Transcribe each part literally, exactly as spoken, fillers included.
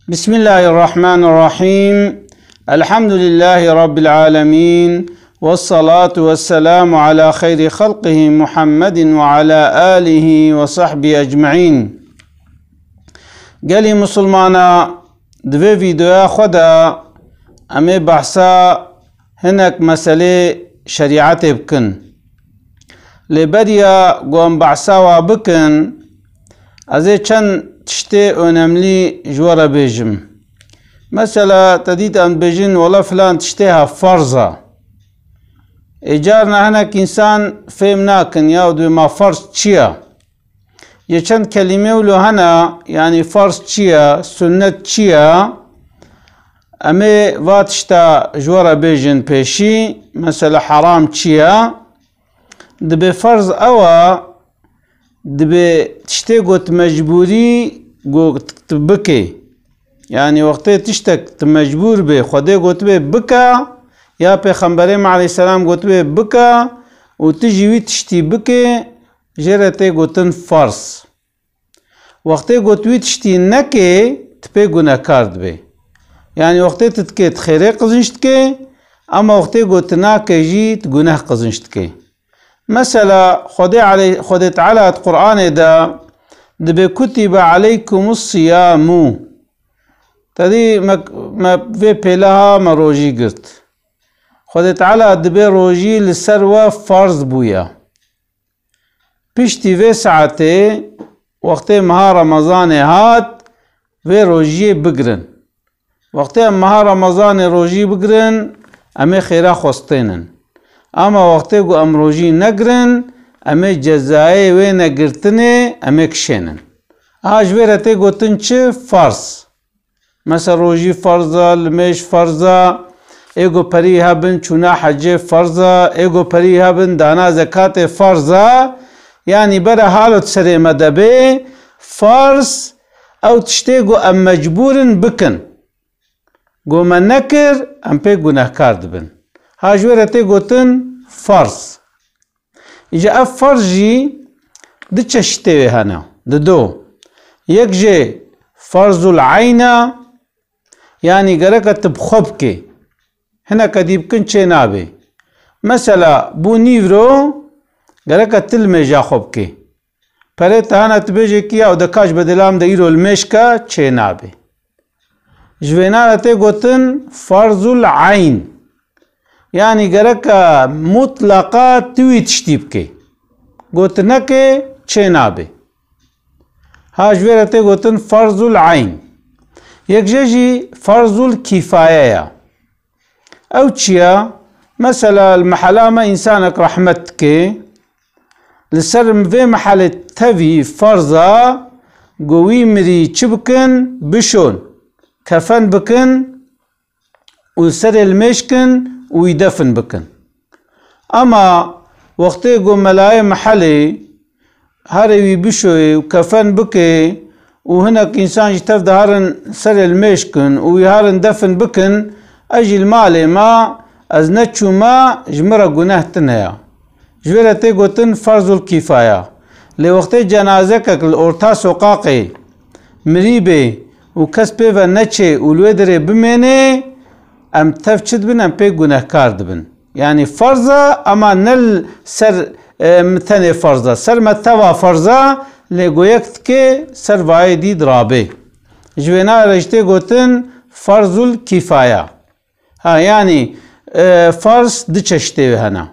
بسم الله الرحمن الرحيم. الحمد لله رب العالمين. والصلاة والسلام على خير خلقه محمد وعلى آله وصحبه أجمعين. Gelî Musulmana, di vê vîdeoya xwe de em ê behsa hinek meselê şerîetê bikin. Lê beriya ku em behsa wa bikin, ez ê çend tiştê önemlî ji we re bêjim. Mesela, te dît em dibêjin, wela filan tiştê ha ferz e. Ê carna hinek însan fêm nakin, ya dibê ma ferz çi ye? Yê çend kelîmê wilo hene, yanî ferz çi ye, sunnet çi ye? Em ê va tişta ji we re bêjin pêşî, mesela heram çi ye? Dibê ferz ew e, dibê tiştê ku tu mecbûrî ku tu bikê. Yanî wextê tiştek tu mecbûr bê, Xwedê gotibê bike, ya Pêxemberê me aleyhisselam gotibê bike û tu jî wî tiştî bikê, jê re tê gotin ferz. Wextê ku tu wî tiştî nekê, tu pê gunehkar dibê. Yanî wextê tu dikê, tu xêrê qizînç dikê, ema wextê ku tu nakê jî, tu guneh qizînç dikê. Mesela, Xwedê aley-, Xwedê Teala di Qur'anê de dibê, "Kutibe aleykumus siyamu." Te dî me, me vê pêleha me rojî girt. Xwedê Teala dibê rojî li ser we farz bûye. Piştî vê saetê, wextê meha Remezanê hat, vê rojiyê bigirin. Wextê em meha Remezanê rojî bigirin, em ê xêra xwe stênin. Ama wextê ku em rojî negirin, em ê cezayê wê negirtinê em ê kişênin. Aha ji vê re tê gotin çi? Farz. Mesela rojî farz e, limêj farz e, ê ku perî hebin çûna hecê farz e, ê ku perî hebin dana zekatê farz e. Yanî bere halo di serê me de bê, farz ew tiştê ku em mecbûr in bikin. Ku me nekir, em pê gunehkar dibin. Ha ji wê re tê gotin farz. Îca ev farz jî du çeşitê wê hene, di do. Yek jê farzul eyn e, yanî gereke tu bi xwe bikê. Hineke dî bikin çê nabê. Mesela, bû nîvro, gereke tu limêja xwe bikê. Perê te hene tu bêjê kî ya, û de ka ji bedelam de îro limêj ke, çê nabê. Ji vêna re tê gotin farzul eyn. Yanî gereke mutlaqa tu wî tiştî bikê. Gotinekê çê nabê. Ha ji vê re tê gotin farzul eyn. Yek jê jî farzul kîfaye ye. Ew çi ye? Mesela li mehela me însanek rehmet dike. Li ser vê mehelê tevî farz e ku wî mirî çi bikin? Bişon. Kefen bikin û serê limêj kin û wî defin bikin. Ama wextê ku melayê mehelê herê wî bişoyê û kefen bikê û hinek însan ji tev de herin serê limêj kin û wî herin defin bikin, ez jî li malê me, ez neçûme, ji min re guneh tune ye. Ji vê re tê gotin farzul kîfaya. Lê wextê cenazekek li orta soqaqê mirî bê û kes pê ve neçê û li wê derê bimênê, em tev çi dibin? Em pê gunehkar dibin. Yanî farz e, ama ne li ser, e, me tenê farz e. Ser me teva farz e, lê ku yek dikê, ser vayê dî dirabê. Ji vêna re jî tê gotin farzul kîfaya. Ha, yanî, e, farz du çeşitê wê hene.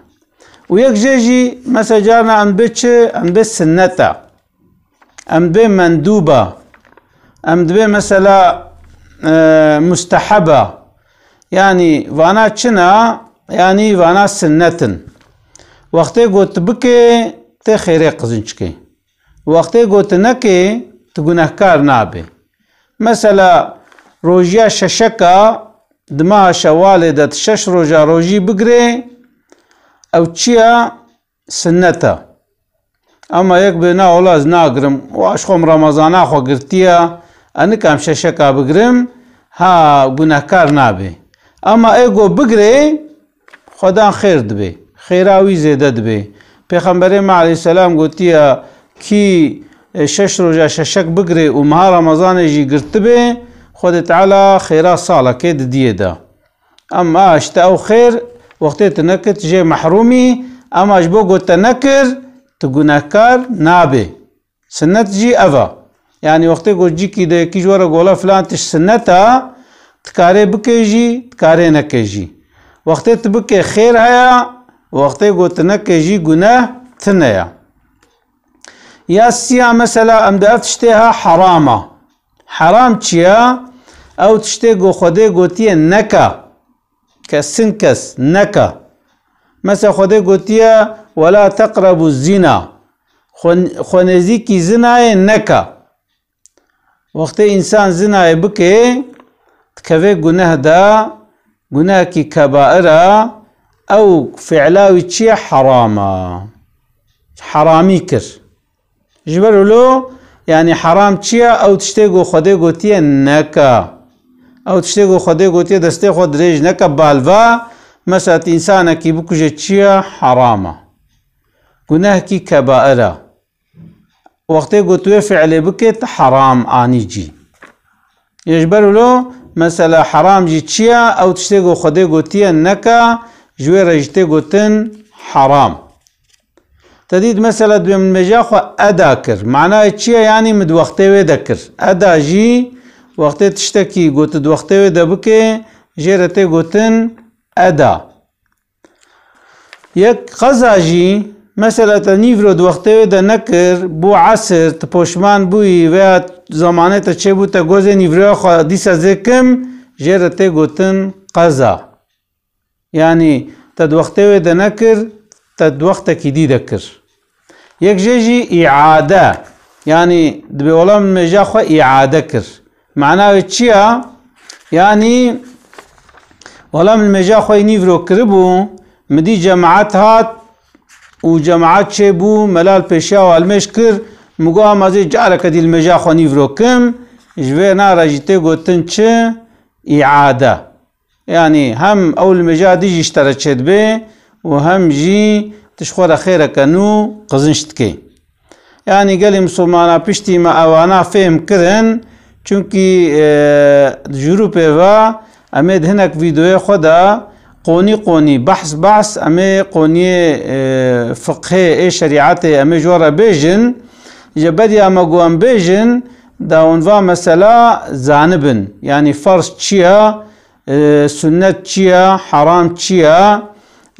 Û yek jê jî, mesela carna em dibê çi? Em dibê sinnet e. Em dibê mendûb e. Em dibê mesela, e, musteheb e. Yanî vana çi ne? Yanî vana sinnet in. Wextê ku tu bikê, tê xêrê qizînc kê. Wextê ku tu nekê, tu gunehkar nabê. Mesela rojiya şeşeka di meha Şewalê de tu şeş roja rojî bigirê, ew çi ye? Sinnet e. Ama yek bê, na wela ez nagirim, û ez xwe Remezana xwe girtiye, ez nikim şeşeka bigirim, ha gunehkar nabê. Ama ê ku bigirê, Xwedan xêr dibê, xêra wî zêde dibê. Pêxemberê me aleyhisselam gotiye, kî, e, şeş roja şeşek bigirê û meha Remezanê jî girtibê, Xwedê Teala xêra salekê didiyê de. Ema işte ew xêr, wextê tu nekir, tu jê mehrûm î, ema ji bo ku te nekir, tu gunehkar nabê. Sinnet jî ev e. Yanî wextê ku cîkî de yekî ji we re gola filan tişt sinnet e, tu karê bikê jî, tu karê nekê jî. Wextê tu bikê xêr heye, wextê ku tu nekê jî guneh tune ye. Ya siya mesela em de ev tiştê ha heram e. Heram çi ye? Ew tiştê ku Xwedê gotiye neke. Kesin kes neke. Mesela Xwedê gotiye, "Wela teqrebu zina." Xwe, xwe nêzîkî zinayê neke. Wextê însan zinayê bike, dikeve guneh de, gunehekî kebair e, ew fiila wî çi ye? Heram e. Heramî kir. Ji ber wilo, yanî heram çi ye? Ew tiştê ku Xwedê gotiye neke. Ew tiştê ku Xwedê gotiye destê xwe dirêj neke, bal ve, mesela tu însanekî bikuje çi ye? Heram e. Gunehekî kebair e. Wextê ku tu wê fiilê bikê, tu heram anî cî. Yê ji ber wilo, mesela heram jî çi ye? Ew tiştê ku Xwedê gotiye neke, ji wê re jî tê gotin heram. Te dît mesela dibê min mêja xwe eda kir. Manayê çi ye? Yanî min di wextê wê de kir. Eda jî wextê tiştekî ku tu di wextê wê de bikê, jê re tê gotin eda. Yek qeza jî, mesela te nîvro di wextê wê de nekir, bû esir, tu poşman bûyî veya zemanê te çêbû te gozê nîvroya xwe dîsa zê kim, jê re tê gotin qeza. Yanî te di wextê wê de nekir, te di wextekî dî de kir. Yek jê jî îade. Yanî dibê wela min mêja xwe îade kir. Mana wê çi ya? Yanî wela min mêja xwe yî nîvro kiribû, min dî cemaet hat û cemaet çêbû, mela li pêşiya wan mêj kir, min got, "Hema zê careke dî li mêja xwe nîvro kim." Ji vê na re jî tê gotin çi? Îade. Yanî hem ew limêja dî jî ji te re çêdibe û hem jî tu ji xwe re xêreke nû qizinc dikê. Yanî gelî misilmana piştî me ewana fêhm kirin, çunkî, e, ji rûpê ve em ê di hinek vîdeoyê xwe de qonî qonî, behs behs, em ê qoniyê, e, fiqhê ê şerîetê em ê ji we re bêjin. Ji beriya me ku em bêjin, da hûn va mesela zanibin. Yanî ferz çi ye? E, sunnet çi ye, heram çi ye?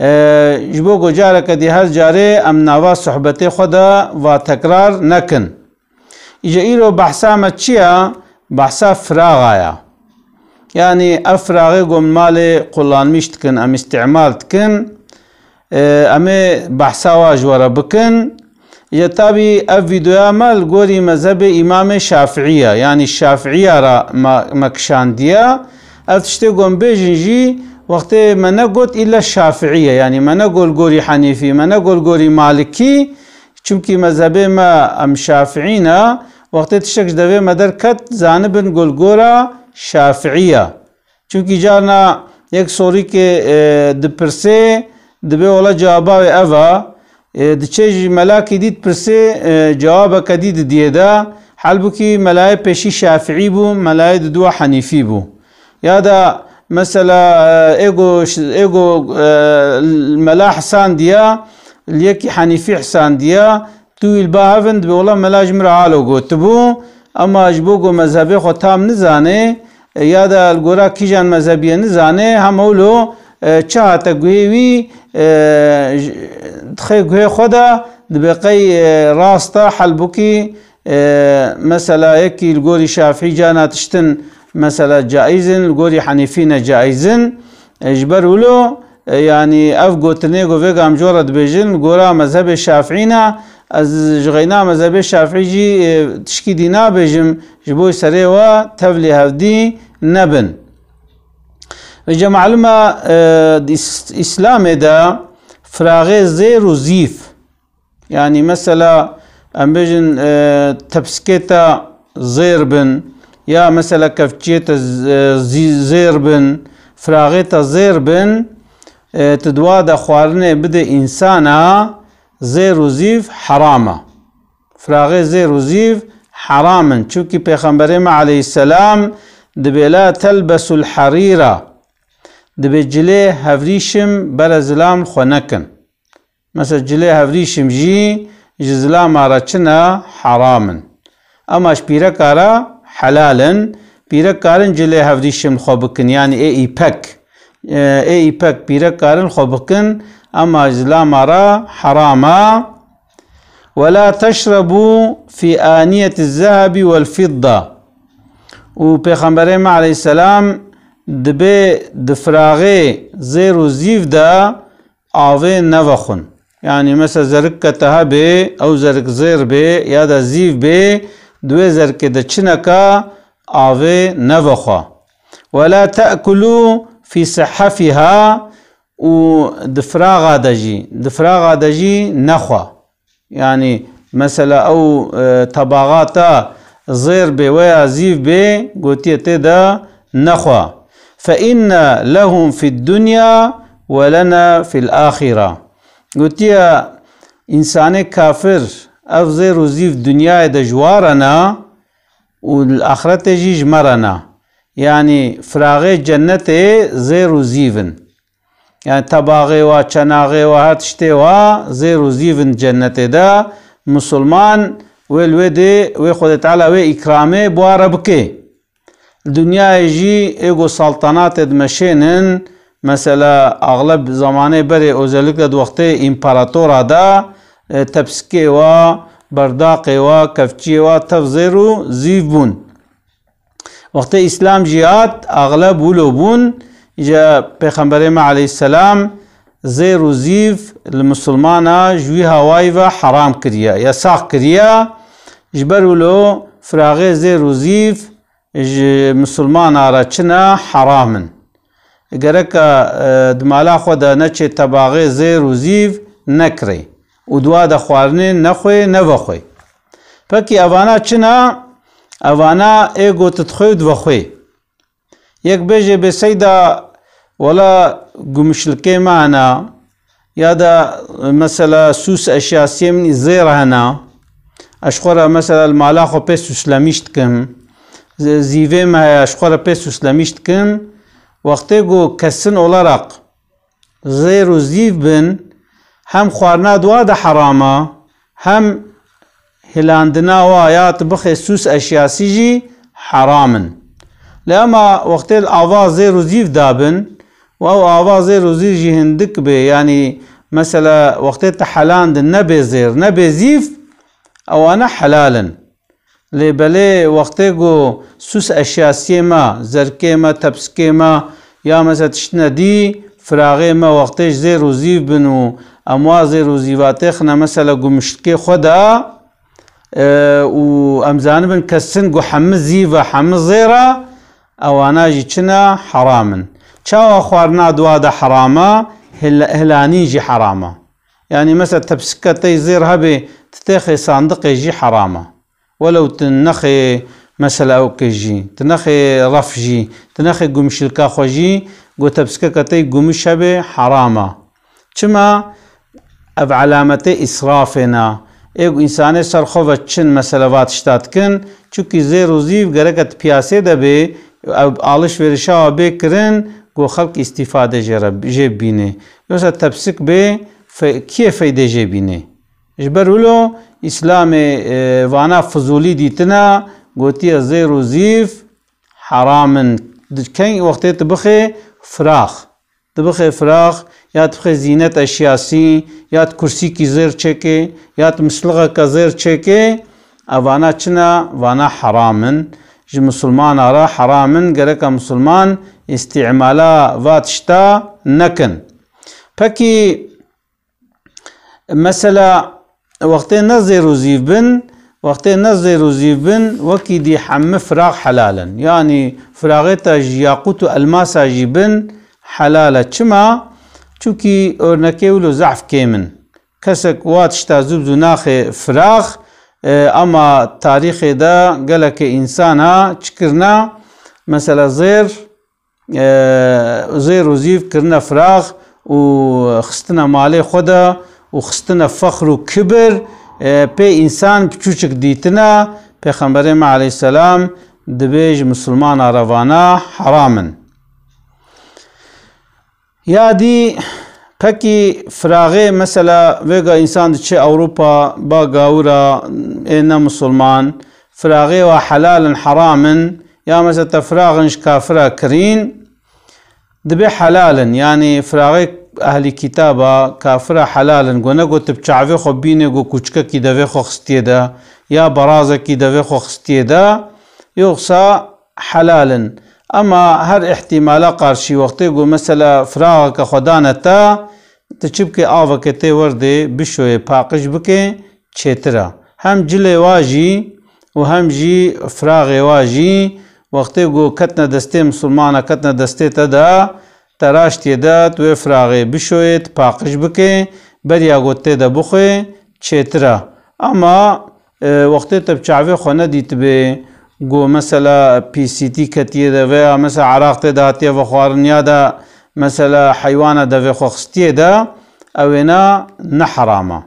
E, ji bo ku careke dî her carê em nava sohbetê xwe de va tekrar nekin. Îje îro behsa me çi ye? Behsa firaxa ye. Yanî ev firaxê ku em malê kullanmîş dikin, em îstîmal dikin, e, em ê behsa wa ji we re bikin. Îje tabî ev vîdeoya me li gorî mezhebê Îmamê Şafiî ye. Yanî Şafiîya re me, me kişandiye. Ev tiştê ku em bêjin jî, wextê me negot îlle Şafiî ye. Yanî me negot li gorî Henîfî, me negot li gorî Malikî. Çimkî mezhebê me em Şafiî ne. Wextê tiştek ji devê me derket, zanibin ku li gora Şafiî ye. Çimkî carna yek sorîkê, e, dipirsê, dibê wela cewaba wê ev e. E, diçe ji melakî dî dipirsê, e, cewabeke dî didiyê de. Halbûkî melayê pêşî Şafiî bû, melayê didû Henîfî bû. Ya da mesela, e, ê ku ş-, ê ku, e, mela hisandiya, li yekî Henîfî hisandiya, tu wî li ba hev in, dibê wela mela ji min re alo gotibû, ema ji bo ku mezhebê xwe tam nizane, e, ya da li gora kîjan mezhebiyê nizane, hema wilo, e, çi hate guhê wî, e, j-, dixê guhê xwe de, dibê qey, e, rast e, halbûkî, e, mesela yekî li gorî Şafî carna tiştin mesela caîz in, li gorî Henîfî ne caîz in. E, ji ber wilo, e, yanî ev gotinê ku vêga em ji we re dibêjin, li gora mezhebê Şafî ne, ez ji xeyna mezhebê Şafî jî, e, tişkî dî nabêjim, ji bo serê we tevlî hevdî nebin. Vêca malum e, e, di Îs-, Îslamê de firaxê zêr û zîf, yanî mesela em bêjin, e, tepsikê te zêr bin, ya mesela kevçiyê te z-, e, zî-, zêr bin, firaxê te zêr bin, e, tu di wa de xwarinê bide însana, zêr û zîv heram e. Firaxê zêr û zîv heram in. Çimkî Pêxemberê me aleyhisselam Dibê la telbesul harîra. Dibê cilê hevrîşim bere zilam xwe nekin. Mesela cilê hevrîşim jî ji zilama re çi ne, heram in. Ema ji pîreka re helal in. Pîrek karin cilê hevrîşim xwe bikin, yanî ê îpek. Ê îpek pîrek karin xwe bikin, ema ji zilama re heram e. Ve la teşrebû fî aniyeti zehebi wel fidda. Û Pêxemberê me aleyhisselam dibê di firaxê zêr û zîv de avê nevexwin. Yanî mesela zerik ke te hebê, ew zerik zêr bê ya da zîv bê, di wê zerikê de çi neke, avê nevexwe. Ve la te'kulû fî sihefîha, û di firaxa de jî, di firaxa de jî nexwe. Yanî mesela ew, e, tebaxa te zêr bê weya zîv bê, gotiye tê de nexwe. Fe inne lehum fid dunya ve lena fil axira. Gotiye, însanê kafir ev zêr û zîv dinyayê de ji wa re ne û li axretê jî ji me re ne. Yanî firaxê cennetê zêr û zîv in. Yanî tebaxê wa, çenaxê wa, her tiştê wa zêr û zîv in cennetê de. Misilman wê li wê dê, wê Xwedê Teala wê îkramê bi wa re bike. Li dinyayê jî ê ku saltanatê dimeşênin, mesela axleb zamanê berê, özellikle di wextê împaratora de, e, tepsikê wa, berdaqê wa, kevçiyê wa tev zêr û zîv bûn. Wextê Îslam jî hat, axleb wilo bûn, ji Pêxemberê me aleyhisselam zêr û zîv li misilmana ji wî hawayî ve heram kiriye, yasax kiriye. Ji ber wilo firaxê zêr û zîv ji misilmana re çi ne, heram in. Gereka, e, di mala xwe de neçê tebaxê zêr û zîv nekirê û di wa de xwarinê nexwê, nevexwê. Pekî evana çi ne? Evana ê ku tu dixwê û divexwê. Yek bêje bê seyda, wela gumuşlikê me hene, ya da mesela sûs eşyasiyê min zêr hene, ez ji xwe re mesela li mala xwe pê sûslemîş dikim, z-, zîvê me heye, ez ji xwe re pê sûslemîş dikim, wextê ku kesin olarak zêr û zîv bin, hem xwarina di wa de heram e, hem hilandina wa ya tu bixê sûs eşyasî jî heram in. Lê ema wextê li ava zêr û zîv dabin û ew ava zêr û zîv jî hindik bê, yanî mesela wextê tu helandin nebê zêr, nebê zîv, ewana helal in. Lê belê wextê ku sûs eşyasiyê me, zerkê me, tepsikê me, ya mesela tiştine dî, firaxê me wextê ji zêr û zîv bin û em wa zêr û zîva têxine mesela gumuşlikê xwe de, e, û em zanibin kesin ku hemi zîv e, hemi zêr e, ewana jî çi ne, heram in. Çawa xwarina di wa de heram e, hil-, hilanîn jî heram e. Yanî mesela tepsika te yî zêr hebê, tu têxê sandiqê jî heram e. Welew tu nexê mesela ewkê jî, tu nexê ref jî, tu nexê gumşilka xwe jî, ku tepsikeke te yî gumş hebe, heram e. Çima? Ev elametê îsrafê ne. Ê ku însanê ser xwe ve çin mesela va tişta dikin, çunkî zêr û zîv gereke di piyasê de bê, ev alişverişa wa bê kirin, ku xelk îstîfade jê re, jê bîne. Yoksa tepsik bê, fe-, kiyê feydê jê bîne? Ji ber wilo Îslamê, e, vana fizûlî dîtina, gotiye zêr û zîv heram in. Di keng wextê tu bixê firax. Tu bixê firax, ya tu bixê zînet eşyasî, ya tu kursîkî zêr çêkê, ya tu mislixeke zêr çêkê, evana çi ne? Vana heram in. Ji misilmana re heram in, gereka misilman îstîmala va tişta nekin. Pekî, mesela, wextê ne zêr û zîv bin, wextê ne zêr û zîv bin, wekî dî hemî firax helal in. Yanî firaxê te ji yaqût û elmasa jî bin, helal e. Çima? Çunkî örnekê wilo zehf kêm in. Kesek wa tişta zû bi zû naxê firax, e, ama tarîxê de gelekê însana çi kirina? Mesela zêr, e, zêr û zîv kirine firax û xistine malê xwe de û xistine fexr û kibir, e, pê însan piçûçik dîtine. Pêxemberê me aleyhisselam dibê ji misilmana re vana heram in. Ya dî pekî firaxê, mesela vêga însan diçe Ewropa, ba gawira ê ne misilman, firaxê wa helal in, heram in, ya mesela te firax in ji kafira kirîn, dibê helal in. Yanî firaxê ehlî kitaba, kafira helal in. Go ne go tu bi çavê xwe bînê go kûçkekî devê xwe xistiyê de, ya berazekî devê xwe xistiyê de, yoxsa helal in. Ema her îhtîmala qarşî wextê ku mesela firaxeke xwe dane te, tu çi bikê, aveke tê werdê bişoyê, paqij bikê, çêtir e. Hem cilê wa jî û hem jî firaxê wa jî wextê ku ketine destê misilmana, ketine destê te de, te raştiyê de tu wê firaxê bişoyê, tu paqij bikê, beriya ku tê de bixwê, çêtir e. Ema E, wextê te bi çavê xwe nedîtibê, ku mesela P C T ketiye de veya mesela eraq tê de hatiye vexwarin ya da mesela heywana devê xwe xistiye de, ewêna ne heram e.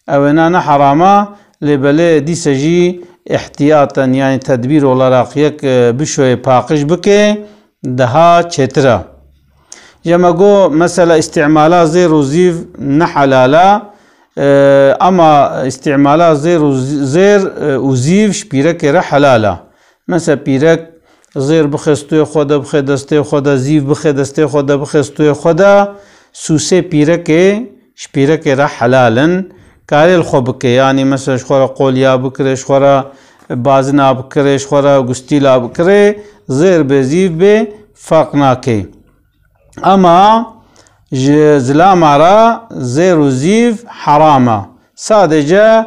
Ewêna ne heram e, lê belê dîse jî îhtiyatan, yani tedbîr olarak yek, e, bişoyê paqij bike, daha çêtir e. Ji me got, mesela, îstîmala zêr û zîv ne helal e, e, ama îstîmala zêr û z-, zêr, e, û zîv ji pîrekê re helal e. Mesela, pîrek zêr bixe stûyê xwe de, bixe destê xwe de, zîv bixe destê xwe de, bixe stûyê xwe de, sûsê pîrekê ji pîrekê re helal in. Karê li xwe bike, yanî mesela ji xwe re qolya bikire, ji xwe re bazina bikire, ji xwe re gustîla bikire, zêr bê, zîv bê, ferq nake. Ema ji zilama re zêr û zîv heram e. Sadece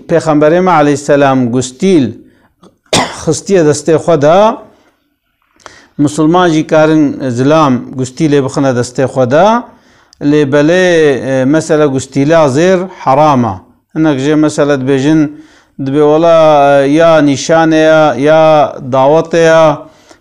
Pêxemberê me aleyhisselam gustîl xistiye destê xwe de, Misilman jî karin zilam gustîlê bixine destê xwe de. Lê belê, e, mesela gustîla zêr heram e. Hinek jê mesela dibêjin, dibê wela, e, ya nîşanê ye, ya dawetê ye,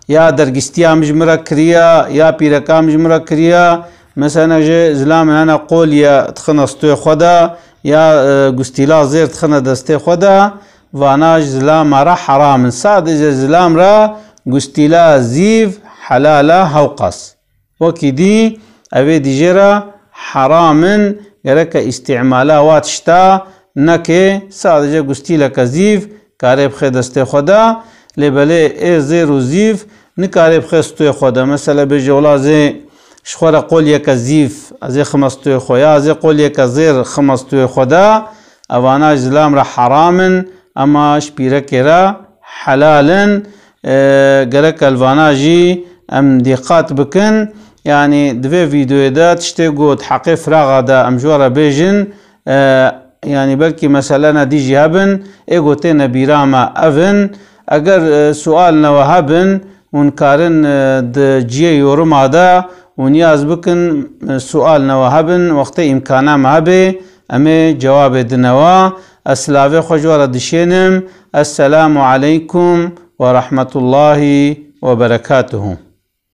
ya dergistiya min ji min re kiriye, ya pîreka min ji min re kiriye. Mesela hinek jê zilamên hene qolye dixine stûyê xwe de, ya, e, gustîla zêr dixine destê xwe de. Vana ji zilama re heram in. Sadece zilam re gustîla zîv helal e hewqas. Wekî dî, evê dî jê re heram in, gereke îstîmala wa tişta neke, sadece gustîleke zîv karê bixe destê xwe de, lê belê ê zêr û zîv nikare bixe stûyê xwe de. Mesela bêje, wela zê ji xwe re qolyeke zîv ez ê xime stûyê xwe, ya ez ê qolyeke zêr xime stûyê xwe de, evana ji zilam re heram in, ema ji pîrekê re helal in. E, gerek li vana jî em dîqat bikin. Yanî di vê vîdeoyê de tiştê got heqê firaxa de em ji we re bêjin, e, yanî belkî meselena dî jî hebin, ê ku têne bîra me ev in. Eger, e, sualina we hebin, hûn karin, e, di cihê yoruma de hûn niyaz bikin, e, sualina we hebin, wextê îmkana me hebe, em ê cewabê dine we. Ez silavê xwe ji we re dişênim. Esselamu aleykum ve rahmetullahi ve berekatuhu.